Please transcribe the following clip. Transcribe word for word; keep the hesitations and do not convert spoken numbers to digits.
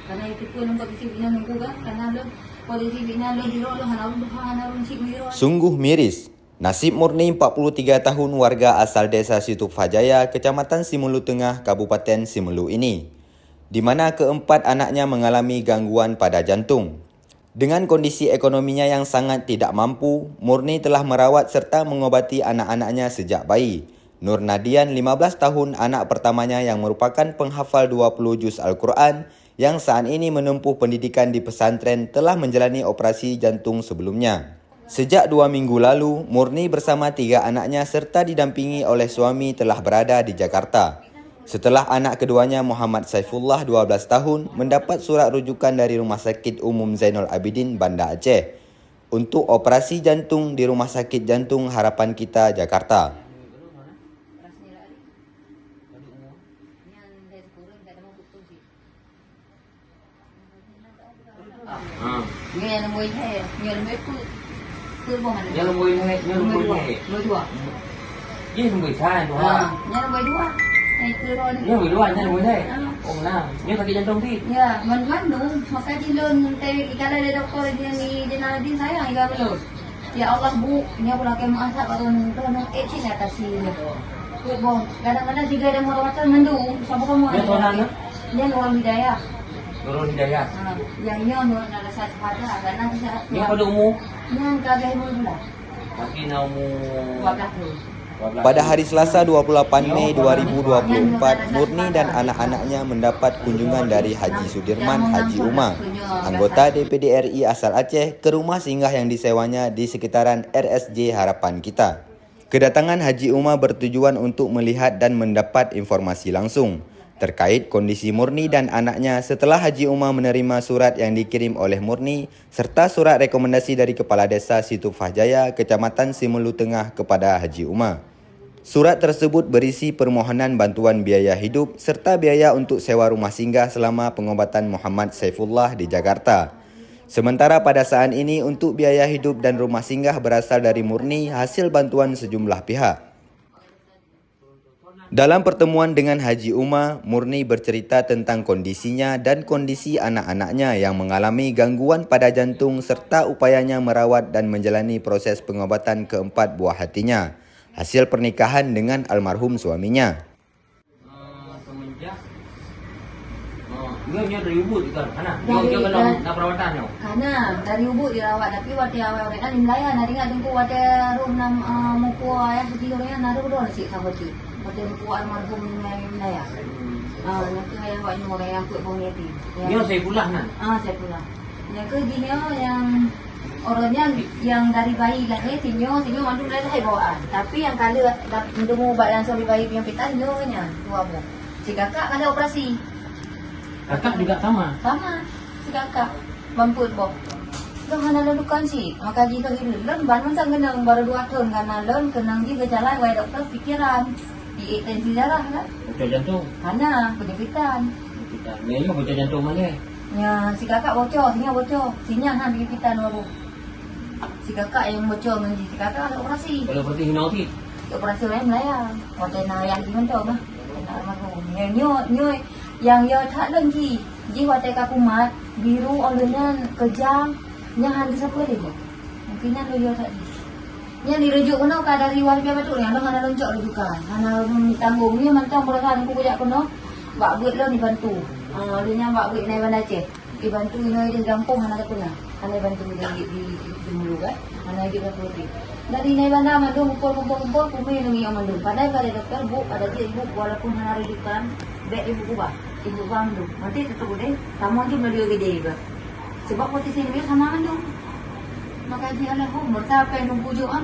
Karena itu pun nampak kecil bina nunggu kan, karena lo polisi bina lo biro lo hana urus hana urus cik biro. Sungguh miris, nasib Murni empat puluh tiga tahun warga asal Desa Situpha Jaya, Kecamatan Simeulue Teungoh, Kabupaten Simeulue ini, di mana keempat anaknya mengalami gangguan pada jantung. Dengan kondisi ekonominya yang sangat tidak mampu, Murni telah merawat serta mengobati anak-anaknya sejak bayi. Nur Nadian, lima belas tahun, anak pertamanya yang merupakan penghafal dua puluh juz Al-Quran, yang saat ini menempuh pendidikan di pesantren, telah menjalani operasi jantung sebelumnya. Sejak dua minggu lalu, Murni bersama tiga anaknya serta didampingi oleh suami telah berada di Jakarta. Setelah anak keduanya, Muhammad Saifullah, dua belas tahun, mendapat surat rujukan dari Rumah Sakit Umum Zainul Abidin, Banda Aceh, untuk operasi jantung di Rumah Sakit Jantung Harapan Kita, Jakarta. Ha. Nyoe nyang nombor lhèe, nyoe nombor peuet. Peuet boh mana? Nyoe nombor lhèe, nyoe nombor lhèe. Nombor dua. Jih nombor lhèe tu, ha. Ha, nyoe nombor dua. Eh, turun. Nyoe nombor dua, nyoe nombor lhèe. Ha. Oh, nah. Nyoe sakit jantung ti. Ya, man-, mandum. Maka di lôn, tadi dikala lé doktor, dia ni, dia nak di sayang, ya, belum. Ya Allah, Bu, nyoe pula keumaha that bak droeneuh, droeneuh ék cit atasi nyoe. Peuet boh, kadang-kadang tiga dan meurata mandum, saboh kamoe. Nyoe tuan nyoe? Nyan Nurul Hidayah. Nurul Hidayah. Ha, nyang nyoe Nur Narasa Sepada, karena bisa. Nyoe pada umur? Nyan ka lhèe buleuen. Tapi na umur dua belas tahun. Pada hari Selasa, dua puluh delapan Mei dua ribu dua puluh empat, Murni dan anak-anaknya mendapat kunjungan dari Haji Sudirman Haji Uma, anggota D P D R I asal Aceh, ke rumah singgah yang disewanya di sekitaran R S J Harapan Kita. Kedatangan Haji Uma bertujuan untuk melihat dan mendapat informasi langsung terkait kondisi Murni dan anaknya setelah Haji Uma menerima surat yang dikirim oleh Murni serta surat rekomendasi dari Kepala Desa Situpha Jaya, Kecamatan Simeulue Teungoh, kepada Haji Uma. Surat tersebut berisi permohonan bantuan biaya hidup serta biaya untuk sewa rumah singgah selama pengobatan Muhammad Saifullah di Jakarta. Sementara pada saat ini, untuk biaya hidup dan rumah singgah berasal dari Murni hasil bantuan sejumlah pihak. Dalam pertemuan dengan Haji Uma, Murni bercerita tentang kondisinya dan kondisi anak-anaknya yang mengalami gangguan pada jantung serta upayanya merawat dan menjalani proses pengobatan keempat buah hatinya, hasil pernikahan dengan almarhum suaminya. Ah, semenjak, ah, nyoe, nyoe dari ubit kan? Hana. Nyoe, dari, nyoe kalau dari, nak perawatan nyoe. Hana, dari ubit dirawat, tapi watèe awai-awai kan di Malaya, na ingat Teungku watèe roh nam, ah, meukuah ayah sedih orang na roh dong cit sama cit. Watèe meukuah almarhum di Malaya. Hmm. Ah, nyan keuh ayah awak nyoe orang nyang peuet boh yatim. Ya. Nyoe Saifullah nan? Ah, Saifullah. Nyang keuh jih nyoe nyang, orang nyan nyang dari bayi lahé, sinyoe, sinyoe mandum lahé bawaan. Tapi nyang ka lheueh dap-, meuteumé ubat nyang sampai bayi penyempitan, nyoe nyan, dua boh. Si kakak ka lheueh operasi. Kakak juga sama? Sama, si kakak. Ban peuet boh. Lôn hana lôn dukan cit, maka jih lôn hireuen. Lôn ban mantong keunong, baru dua thon ka na lôn, keunong jih geujalan, wai dokto pikiran. Di tensi darah kan? Bocor jantung? Hana, penyempitan. Penyempitan. Nyoe bocor jantung mana? Ya, si kakak bocor, sinyoe bocor. Sinyan han dipitan baru. Si kakak nyang bocor ngon jih, si kakak ada operasi. Kalau operasi hina cit? Operasi laén melayang. Watèe na ayah jih mantong lah. Almarhum. Nyoe, nyoe, nyoe nyang yo that lôn jih. Jih watèe ka kumat, biru, oh lheueh nyan keujang, nyan han sapeue lé. Mungkin nyan lôn yo that jih. Nyan dirujuk keunoe ka dari Wahidiyah Batuk nyan, lôn hana lôn cok rujukan. Hana lôn tanggong. Nyoe mantong beurasa Teungku kujak keunoe, bak buet lôn dibantu. Ah, lôn nyan bak buet Nai Banda Aceh. Dibantu inoe di gampông hana teupeuna. Hana dibantu di, di, di, di Mulu kan. Hana jeuet ka putih. Dari Nai Banda mandum kumpul, kumpul, kumpul, kumé lôn ngieng mandum. Padahai pada doktor, Bu, pada jih, Bu, walaupun hana rujukan, bèk ibu ubah. Ibu ubah mandum. Nanti tutup udeh, sama jih meulalu gede juga. Sebab posisi nyoe sama mandum. Maka jih alahum, meusapai lôn pujoe an,